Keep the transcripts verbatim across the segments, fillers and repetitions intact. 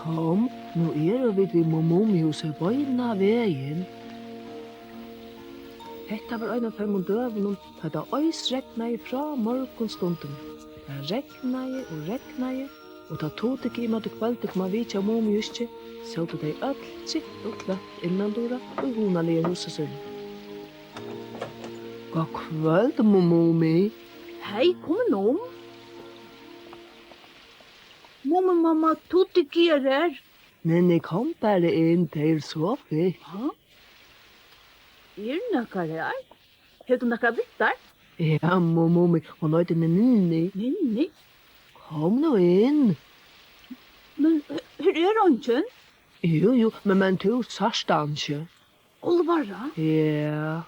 Kom, nú eru vit við Mumihúsið beinanvegin. Hetta var ein av teimum døgunum, tá tað oysregnaði frá morgunstundini. Tað regnaði og regnaði, og tá Tuttiki ímóti kvøldi kom at vitja Mumihúsið, sótu tey øll trygt og kløkk innandura í hugnaligum húsi sínum. Gott kvøld, Mu-, Mumi. Hey, kom inn um. Mumimamma, Tuttiki er her. Ninni, kom bara inn, tað er so fitt. Ha? Er nakar her? Hevur tú nakar við tær? Ja, Mu-, Mumi, hon eitur Ninni. Ninni? Kom nú inn. Men he-, her er eingin. Jú, jú, men, men tú sært hana ikki. Álvara? Ja.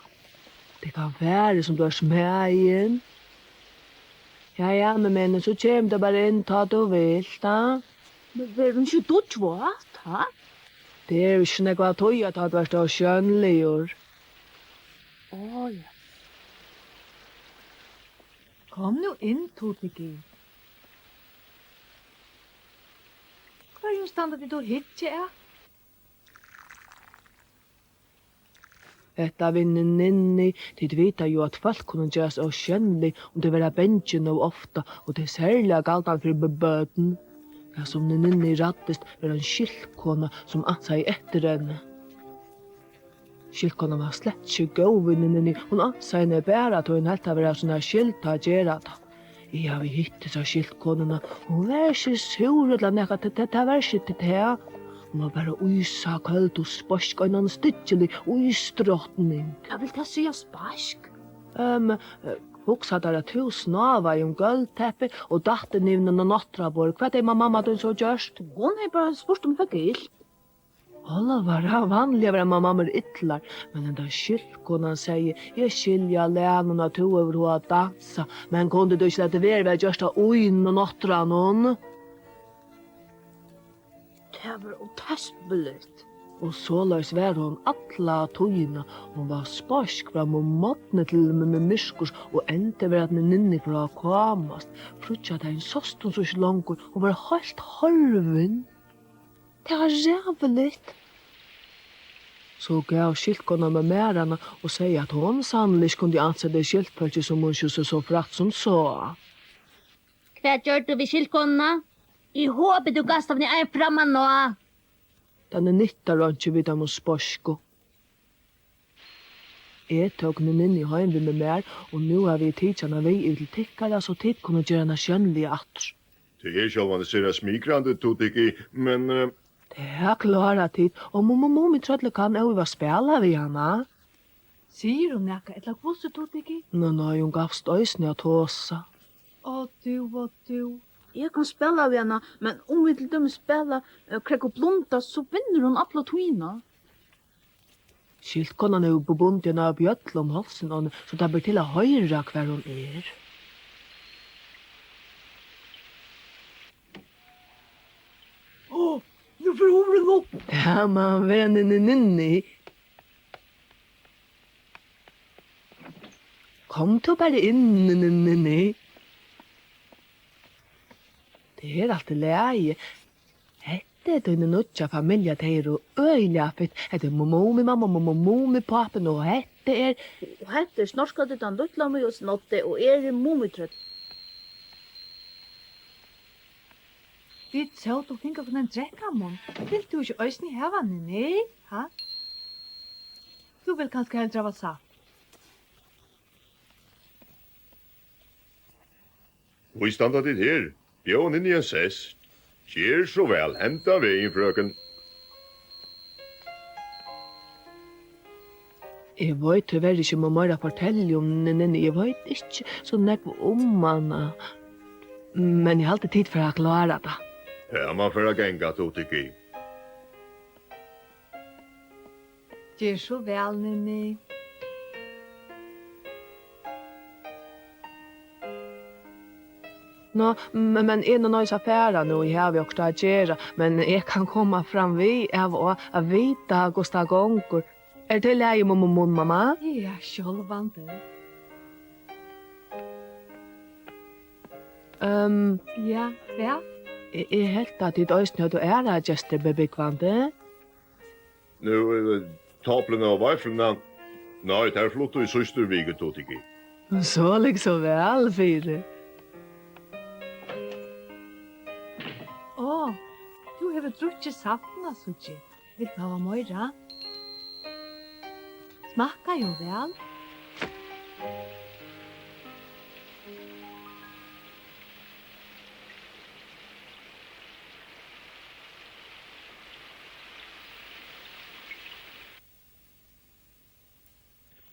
Tað kann vera, sum tú ert smæðin. Ja, ja, men, men so kemur tú bara inn, tá tú vilt, ha? Men verður hon ikki dýggjvát, ha? Tað er ikki nógv at týða, tá tú ert ósjónligur. Ó, ja. Kom nú inn, Tuttiki. Hvørjum standa tit og hyggja at? Hetta við Ninni, tit vita jú, at fólk kunnu gerast ósjónlig, um tey verða bangin nóg ofta, og tað er serliga galdandi fyri b-, børn. Tað sum Ninni ræddist, var ein skyldkona, sum ansaði eftir henni. Skyldkonan var slett ikki góð við Ninni, hon ansaði henni bara, tí hon helt tað vera sína skyldu at gera tað. Eg havi hitt hesa skyldkonuna. Hon var ikki súr ella nakað, tað, tað, tað var ikki til tað. Hon var bara ísakøld og speisk, ein annan styggili ísdrotning. Hvat vil tað siga, speisk? Ehm, eh, hugsa tær, at tú snávaði um gólvteppið og datt inn í n-, n-, nátturðaborðið. Hvat hevði ma-, mamma tín so gjørt? Hon hevði bara spurt, um eg fekk ilt. Álvara, vanliga verða ma-, mammur illar, men hendan skyldkonan segði: "Eg skilji á lagnum, at tú hevur hug at dansa, men kundi tú ikki latið verið, vit hava gjørt tað í n-, náttúranum?" Tað var ótespiligt. Og soleiðis var hon alla tíðina. Hon var speisk frá m-, morgni til m-, m-, myrkurs, og endin var, at Ninni fór at kámast. Fríggjadagin sást hon so ikki longur, hon var heilt horvin. Tað var ræðuligt. So gav skyldkonan mær hana og segði, at hon sanniliga ikki kundi ansa tað skyldfólkið, sum hon ikki so, so frægt sum sá. Hvat gjørdi tú við skyldkonuna? Eg hopi, tú gavst henni ein frammaná. Tað nyttar einki við teimum speisku. Eg tók Ninni heim við mær, og nú havi eg tikið hana við yvir til tykkara, so tit kunnu gera hana sjónliga aftur. Tað er sjálvandi sera smigrandi, Tuttiki, men, eh, tað klára tit, og Mu-, Mu-, Mumitrøllið kann óivað spæla við hana. Sigur hon nakað, ella hvussu, Tuttiki? Nei, nei, hon gavst eisini at tosa. Ó, tú, ó, tú. Eg kann spæla við hana, men um vit til dømis spæla, eh, krógva og blunda, so vinnur hon alla tíðina. Skyldkonan hevur bu-, bundið eina bjøllu um hálsin á henni, so tað ber til at hoyra, hvar hon er. Ó, nú fer hurðin upp. Tað má vera Ninni, Ninni. Kom tú bara inn, Ninni, Ninni. Tað er alt í lagi. Hetta er tín nýggja familja, tey eru øgiliga fitt. Hetta er Mu-, Mumimamma, Mu-, Mu-, Mumipápin, og hetta er... Og hetta er Snorkadiddan, Lítla Mý og Snoddi, og eg eri Mumitrøll. Vit sótu og fingu okkum ein drekkamunn. Vilt tú ikki eisini hava, Ninni? Ha? Tú vilt kanska heldur hava saft? Hví standa tit her? Bjóð Ninni ein sess. Ger so væl, henda vegin, frøken. Eg veit tíverri ikki um meira at fortelja um Ninni. Eg veit ikki so nógv um hana. Men eg haldi, tit fara at klára tað. Tað má fara at ganga, Tuttiki. Ger so væl, Ninni. Nå, m-, men eg noyðist at fara nú, eg havi okkurt at gera, men eg kann koma fram við av og á at vita, hvussu tað gongur. Er tað í lagi, Mu-, Mu-, Mumimamma? Ja, sjálvandi. Ehm. Ja, hvat? Eg, eg helt, at tit eisini høvdu aðrar gestir búgvandi. Nú, eh, Toplin og Veiflin, nei, tær fluttu í síðstu viku, Tuttiki. So liggur so væl fyri. Ó, tú hevur drukkið saftina, síggi eg. Vilt tú hava meira? Smakkar jú væl.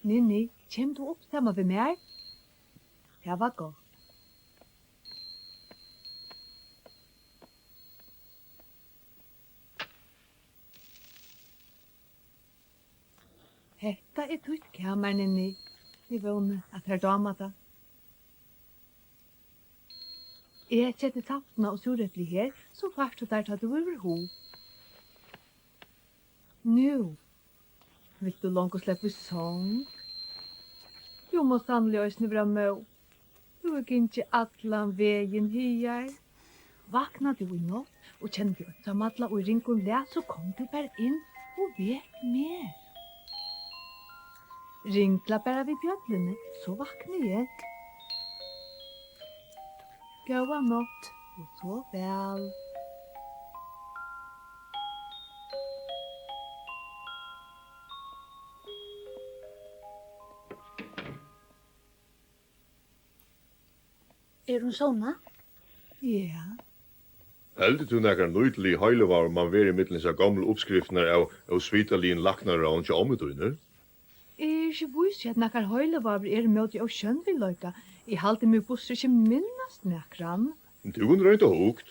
Ninni, kemur tú upp saman við mær? Tað var gott. Hetta er títt kamar, Ninni. Eg vóni, at tær dámar tað. Eg seti saftina og súreplið her, so fært tú tær, tá tú hevur hug. Nú, vilt tú longu sleppa í song? Tú mást sanniliga eisini vera móð. Tú hevur gingið allan vegin higar. Vaknar tú í nátt og kennir teg einsamalla og í ringum lag, so kom tú bara inn og vek meg. Ringla bara við bjølluni, so vakni eg. Góða nátt og sov væl. Er hon sovnað? Ja. Heldur tú nakar nýtiligur heilivágur man vera millum hesar gomlu uppskriftirnar av ósvitaligum læknaráðum hjá ommu tíni? Eg eri ikki vís í, at nakar heilivágur er ímóti ósjónligleika. Eg haldi meg burtur ikki minnast nakran. Men tú kundi roynt og hugt.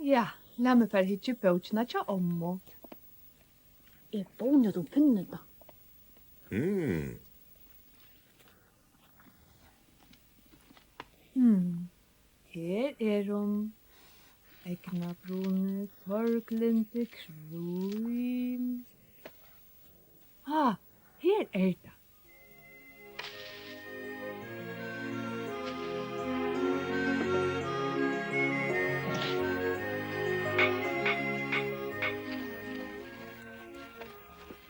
Ja, lat meg fara at hyggja í bókina hjá ommu. Eg vóni, at hon finnur tað. Hmm. Hmm. Her er hon. Eygnabrúnir, sorglyndi, krím. Ah, her er tað.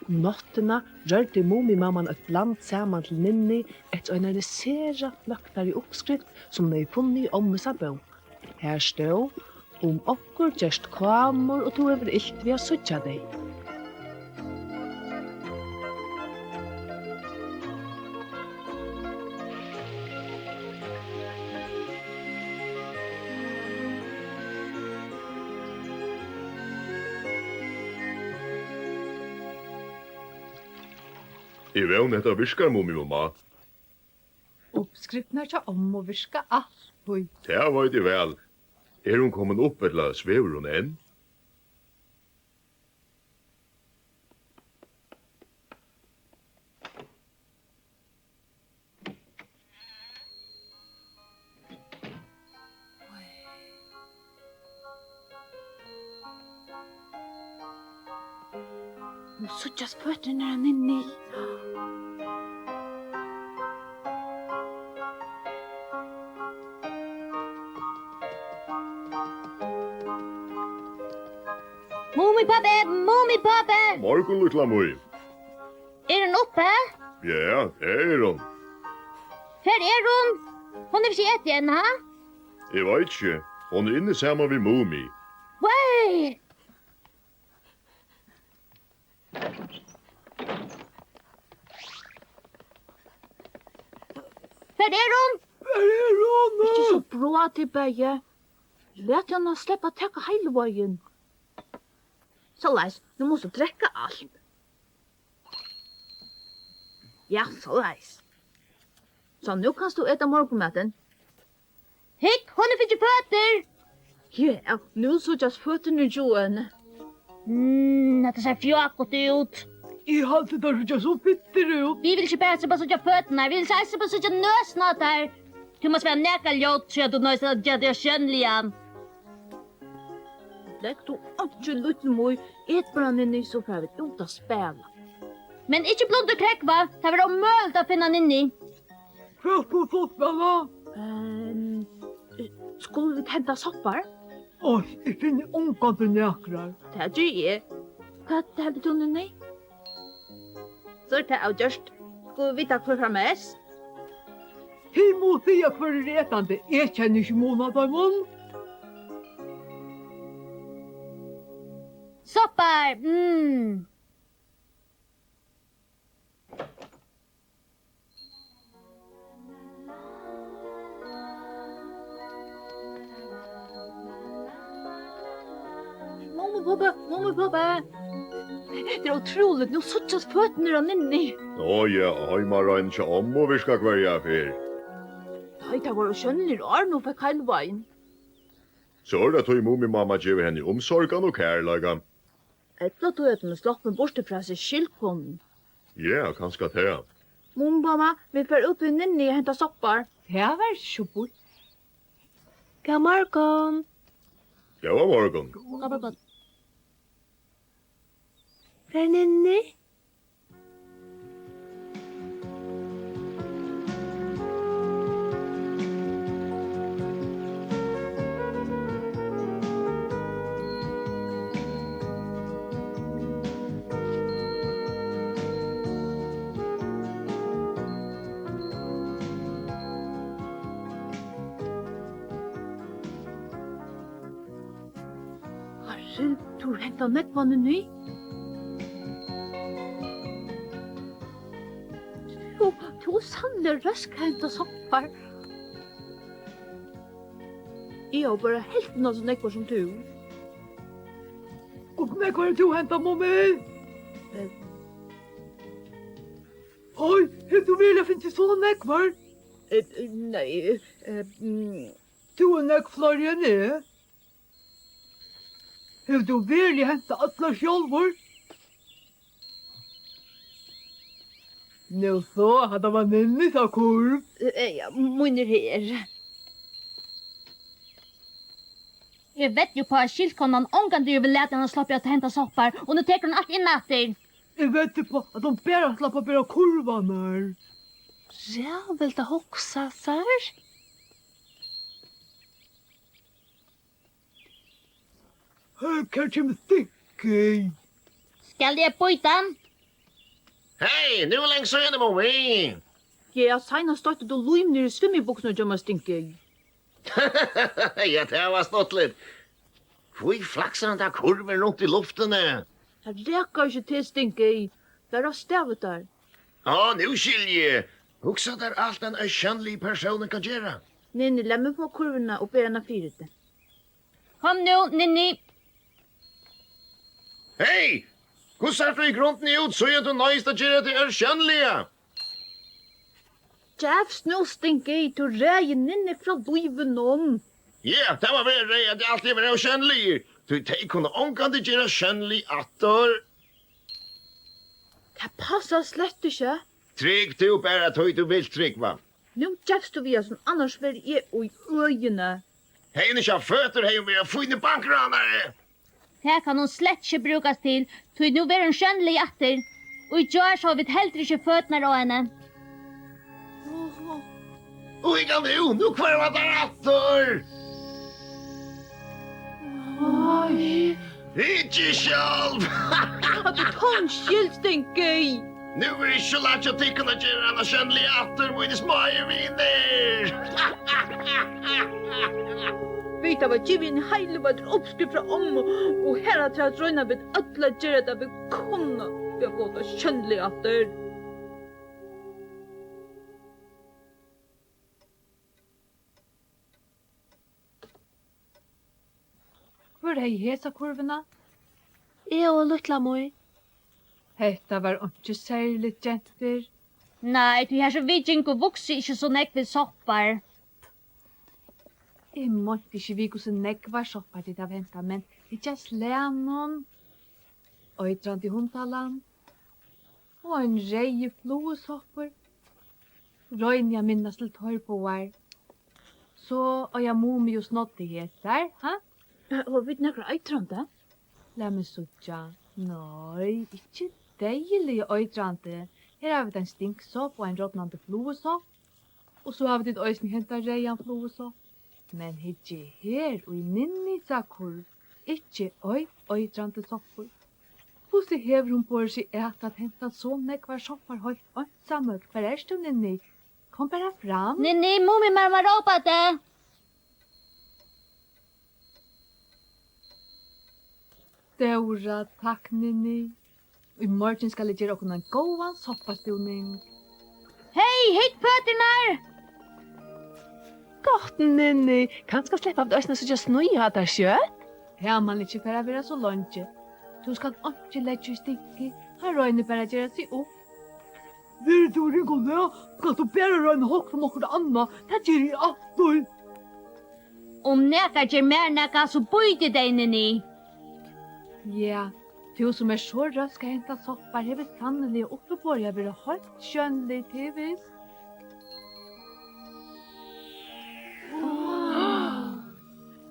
Um náttina rørdi Mumimamman eitt bland saman til Ninni eftir einari sera fløktari uppskrift, sum hon hevði funnið í ommusa bók. Har stóð: Um onkur gerst kámur og tú hevur ilt við at síggja tey. Eg vóni, hetta virkar, Mumimamma. Uppskriftirnar hjá ommu virka altíð. Tað veit eg væl. Er hon komin upp, ella svevur hon enn? Nú síggjast føturnir á Ninni. Mumipápi, Mumipápi! Morgun, lítla Mý. Er hon uppi? Ja, tað er hon. Hvar er hon? Hon hevur ikki etið enn, ha? Eg veit ikki. Hon er inni saman við Mumi. Vei! Hvar er hon? Hvar er hon? Ikki so brátt, tit bæði. Lat hana sleppa at taka heilivágin. Soleiðis, nú mást tú drekka alt. Ja, soleiðis. So, nú kanst tú eta morgunmatin. Hygg, hon hevur fingið føtur! Ja, nú síggjast føturnir hjá henni. Mm, hetta sær fjákut út. Eg haldi, teir síggja so fittir út. Vit vilja ikki bara sleppa at síggja føturnar, vit vilja eisini sleppa at síggja nøsina á tær. Tú mást vera nakað ljót, so at tú noyðist at gera teg ósjónliga. Legg tú einki í, lítla Mý, et bara, Ninni, so fara vit út at spæla. Men ikki blunda og krógva, tað verður ómøguligt at finna Ninni. Hvat skulu vit so spæla? Ehm, skulu vit henta soppar? Oy, eg finni ongantíð nakrar. Tað geri eg. Hvat heldur tú, Ninni? So er tað avgjørt. Skulu vit vita, hvør fær mest? Tit mugu siga, hvør er etandi. Eg kenni ikki mun á teimum. Soppar! Mm. Mamma, pápi, mamma, pápi. Hetta er ótrúligt. Nú síggjast føturnir á Ninni. Á ja, heimaroynd hjá ommu virkar hvørja ferð. Nei, tað var ósjónligt, áðrenn hon fekk heilivágin. So er tað tí, Mumimamma gevur henni umsorgan og kærleika. Ella tí at hon er sloppin burtur frá hasi skyldkonuni. Ja, kanska tað. Mumimamma, vit fara út við Ninni at henta soppar. Tað var ikki so býtt. Góðan morgun. Góðan morgun. Góðan morgun. Hvar er Ninni? Harrin, tú hevur hent nógvar, Ninni. Tú, tú ert sanniliga røsk at henta soppar. Eg havi bara helvtina so nógvar sum tú. Og hvussu nógvar hevur tú hentað, Mumi? Eh. Oj, hevur tú veruliga fingið so nógvar? Eh, eh, nei, eh, mm. Tú hevur nógv fleiri enn eg. Hevur tú veruliga hentað allar sjálvur? Nú so, hatta var Ninni sa kurv. Eh, ja, mín er her. Eg veddi upp á, at skyldkonan ongantíð hevur latið hana sloppið at henta soppar, og nú tekur hon alt inn aftur. Eg veddi upp á, at hon bara slapp at bera kurvarnar. Ræðuligt at hugsa sær. Hør, her kemur Stinky. Skal eg bíta hann? Hey, nú er leingi síðani, Mumi. Ja, seinast stoytti tú lím niður í svimjibuksurnar hjá mær, Stinky. Ja, tað var stuttligt. Hví flaksar handa kurvin runt í luftini? Tað rakar ikki teg, Stinky. Bara stavir tær. Á, nú skilji eg. Hugsa tær alt, ein ósjónligur persónur kann gera. Nei, nei, lat meg fáa kurvina og bera hana fyri teg. Kom nú, Ninni. Hey! Hvussu sært tú í grundini út, síðan tú noyðist at gera teg ósjónliga? Gevst nú, Stinky, tú ræðir Ninni frá lívinum. Ja, tað má vera, at eg altíð verið ósjónligur, tí tey kunnu ongantíð gerast sjónlig aftur. Tað passar slett ikki. Trúgv tú bara tí tú vilt trúgva. Nú gevst tú við hasum, annars verði eg í øðini. Hevði hon ikki havt føtur, hevði hon verið ein fínur bankránari. Tað kann hon slett ikki brúkast til, tí nú verður hon sjónlig aftur. Og í gjár sóu vit heldur ikki føturnar á henni. Oj, kann tú, nú hvørva tær aftur. Oj. Ikki sjálv. Hatta er tonskyld, Stinky. Nú er ikki so lætt hjá tykkum at gera hana sjónliga aftur, mínir smáu vinir. Vit hava givið henni heilivágar uppskrift frá ommu, og harafturat royna vit øll at gera tað, vit kunna, fyri at fáa hana sjónliga aftur. Hvør hevði hesa kurvina? Eg og lítla Mý. Hetta var einki serligt, gentur. Nei, tí har sum vit gingu, vuksu ikki so nógvir soppar. Eg meinti ikki við, hvussu nógvar soppar tit hava hentað, men tykjast leðnum, eitrandi hundaland og ein reyður flugusoppur. Royni at minnast til teir báðar. So eiga Mumi og Snoddi hesar, ha? Eh, hava vit nakra eitrandi? Lat meg síggja. Nei, ikki deyðiliga eitrandi. Her hava vit ein stinksopp og ein rotnandi flugusopp. Og so hava tit eisini hentað reyðan flugusopp. Men hyggið her í Ninnisa kurv, ikki ein eitrandi soppur. Hvussu hevur hon borið seg at, at henta so nógvar soppar heilt einsamøll? Hvar ert tú, Ninni? Kom bara fram. Ninni, Mumimamma rópar teg. Stóra takk, Ninni. Í morgin skal eg gera okkum ein góðan soppastúning. Hey, hygg føturnar! Gott, Ninni. Kanska sleppa vit eisini at síggja snøð á tær skjótt? Tað man ikki fara at vera so leingi. Tú skalt einki leggja í stikkið. Hann roynir bara at gera seg upp. Verður tú í ringum lag, skalt tú bara royna at hugsa um okkurt annað. Tað geri eg altíð. Um nakar ger mær nakað, so bíti tey, Ninni. Ja, tú sum ert so røsk at henta soppar, hevur sanniliga uppiborið at vera heilt sjónlig, tað er vist.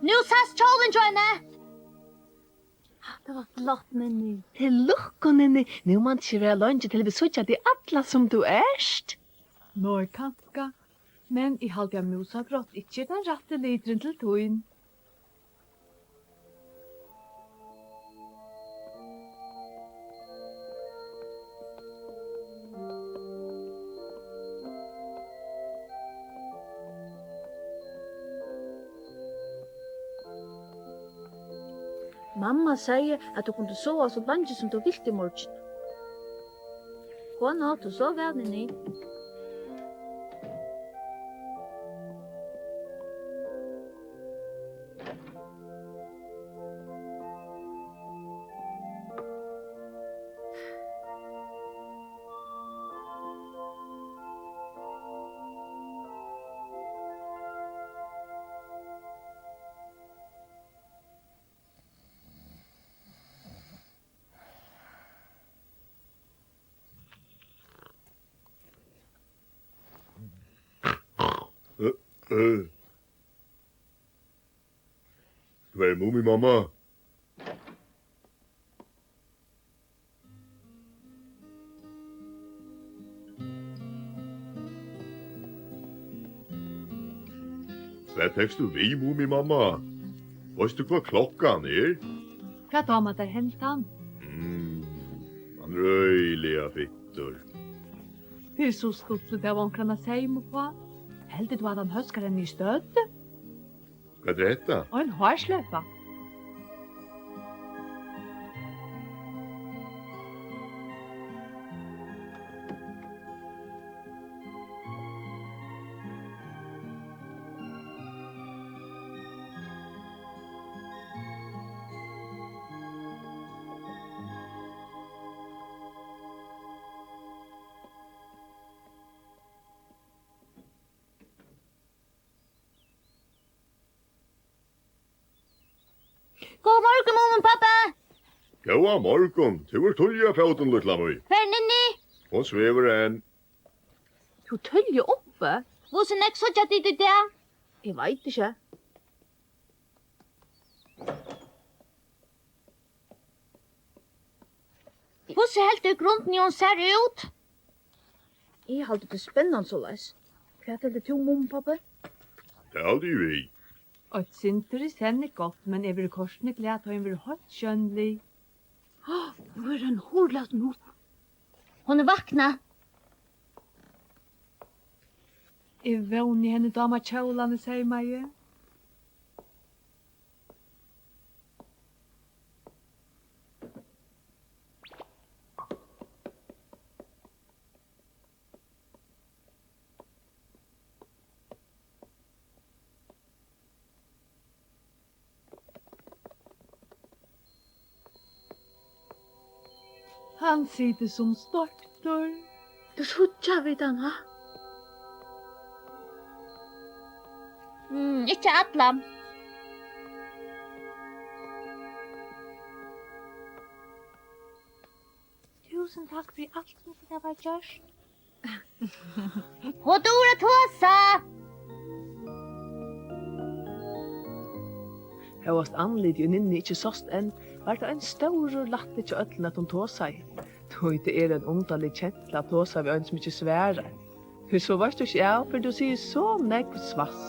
Nú sæst kjólin hjá henni. Hatta var flott, Ninni. Til lukku, Ninni. Nú man tað ikki vera leingi til vit síggja teg alla sum tú ert. Nei, kanska. Men eg haldi, at músagrátt ikki er tann rætti liturin til tín. Mamma segði, at tú kundi sova so leingi, sum tú vilt í morgin. Góða nátt og sov væl, Ninni. Hvar er Mumimamma? Hvat fekst tú við, Mumimamma? Veitst tú, hvat klokkan er? Hvat dámar tær hendan? Mm, hann er øgiliga fittur. Tað er so stuttligt at hava onkran at seyma uppá. Heldur tú, at hann hóskar henni í stødd? Hvat er hetta? Ein hársleppa. Góðan morgun, Mumipápi. Góðan morgun. Tú ert tíðliga á fótum, lítla mín. Hvar er Ninni? Hon svevur enn. Tú ert tíðliga uppi. Hvussu nógv síggja tit í dag? Eg veit ikki. Hvussu heldur tú grundin, hon sær út? Eg haldi, tað er spennandi soleiðis. Hvat heldur tú, Mumipápi? Tað haldi eg við. Eitt sindur í senn er gott, men eg verði kortini glað, tá hon verður heilt sjónlig. Nú er ein hurð latin upp. Hon er vaknað. Eg vóni, henni dámar kjólan eg seymaði. Hann situr sum stoyptur. Nú síggja vit hana. Mm, ikki allan. Túsund takk fyri alt, sum tit hava gjørt. Hon dugir at tosa! Hóast andlitið í Ninni ikki sást enn, var tað ein stórur lætti hjá øllum, at hon tosaði. Tí tað er ein undarlig kensla at tosa við ein, sum ikki svarar. Tí so veitst tú ikki av, fyrr tú sigur so nógv svass.